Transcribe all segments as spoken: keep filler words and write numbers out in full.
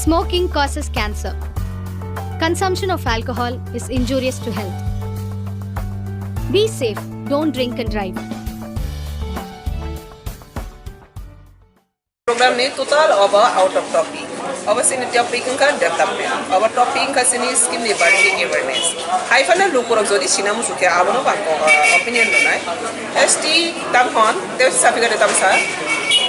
Smoking causes cancer. Consumption of alcohol is injurious to health. Be safe, don't drink and drive. Program ni total obo out of topic. Obo sini topic wngkha development. Obo topic wngkha sini scheme ni barwi awareness. Hai phano lukurok jodi sina musu khe abono bang ko, uh, opinion rwnai. S T tam hwn, te sapikare tam sa.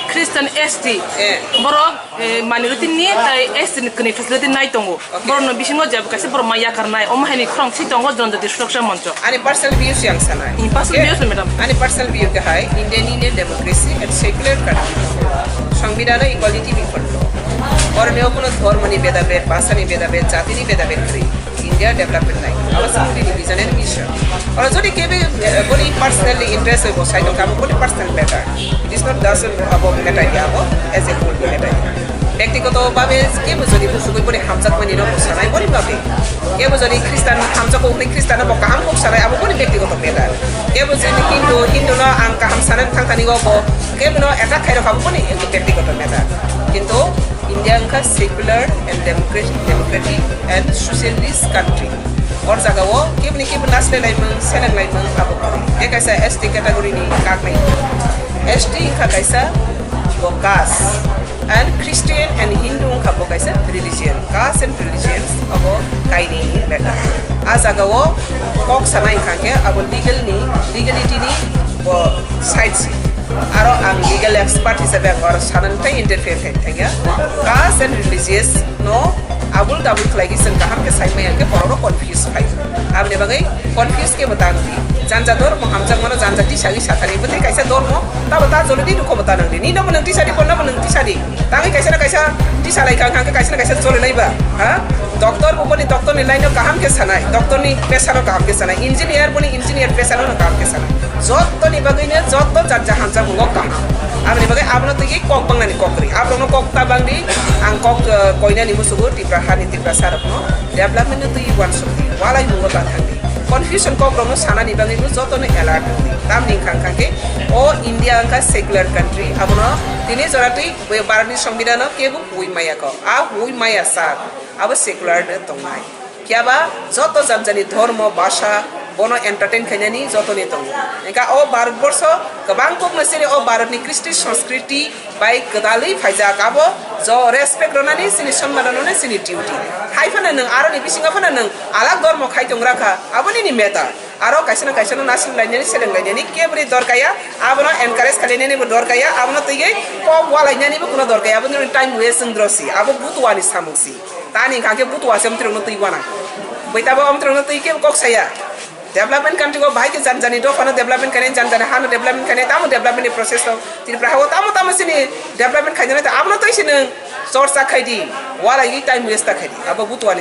Christian S T. Eh. Borok, eh, minority ni tai S T ni kwnwi facility nai tongo. Okay. Borokno bisingo jebo kaisa borok mai yakarnai, omo haini khorang si tongo Janjati Suraksha Moncho. Ani personal views yang sanai. Ani personal views, madam. Ani personal view ke hai, India ni ne democracy and secular country. Songbidan o equality bi photo. Oro ne kuno dhormo ni beda bed, bhasha ni beda bed, jati ni beda bed kri. India development nai. Abo song ni vision and mission. Oro jodi kebe, eh, boni personally interest oi bo sai tong kamo boni personal matter. It is not doesn't about matter ya abo as a whole matter. Bektigoto bhabe kebo jodi musugui boni hamjakmani no bo sanai boni bhabe. Kebo jodi Christian hamjak hwnwi Christian no bo kaham kok sanai abo boni bektigoto matter. Kebo jodi Hindu, Hindu no ang kaham sanai thang thani go bo kebo no attack khai rok abo boni bektigoto matter. Kintu India wngkha secular and democratic, democratic and socialist country. Or jaga o kebni kebo naslai laimung, seleng laimung abo kori. Te kaisa S T category ni kaknai. S T wngkha kaisa bo caste and Christian and Hindu wngkha bo kaisa religion. Caste and religions abo kaini matter. A jaga o kok sanai wngkha khe abo legal ni, legality ni bo side si. Aro ang legal expert hisabe ang oro sanani tei interfere khai thangya. Caste and religious no abul tabul khlai khe chwng kaham khe sai maya khe borok rok confuse khai. Aboni bagwi confuse khe bo ta nangdi. Janja dormo hamjakmano janja tisagwi sathani bwtwi kaisa dormo tabo ta jolodi dukho bo ta nangdi. Nino bo nwng tisadi, ponno bo nwng tisadi. Tangwi kaisa na kaisa tisa lai kha, hwnkhe kaisa na kaisa choli nai ba, ha? Doctor bo boni doctor ni line no kaham khe sanai, doctor ni pesa no kaham khe sanai, engineer boni engineer pesa no kaham khe sanai. Jotto ni bagwi no jotto jat jat hamjakmung o kaham. Aboni bagwi abono twi kok bangnani kok kwrwi. Aborok no kok ta bangdi, ang kok, eh, koinani musugo Tipra hani Tiprasa rok no development no twi uansukdi, walai mungo ta thangdi. Confusion kok rok no sanani bagwi no jotto no alert wngdi. Tamni wngkha wngkha khe o India wngkha secular country, abono tini jora twi Bharat ni Songbidan no kebo hui maya kok. A hui maya sak, abo secular no tongnai. Phiya ba joto jat jani dhormo, bhasha, bono entertain khainani jotoni tongo. Engkha o Bharat borsho kwbang kokno siri o Bharat ni kristi sanskriti bai kwdalwi phaijak, abo jo respect rwnani chini sonman rwnani chini duty. Hai phano nwng aroni bisingo phano nwng alak dhormo khai tongra kha, abo nini matter. Aro kaisa na kaisa no naising lainani, seleng lainani kebri dorkar ya, abono encourage khlainani bo dorkar ya, abono twiwi kok walainani bo kuno dorkar ya, aboni time waste wng drosi, abo butuani samung si. Tani hwnkha khe butua se omtwrwngno twi wana. Bwitabo omtwrwngno twi khe kok saya. Development country go bahai khe jan jani dophano development khainai, jan jani hano development khainai, tamo development ni process rok Tripura hao tamo tamo sini development khainai, abono twi sini chorcha khaidi, walaigwi time waste ta khaidi, abo butuani.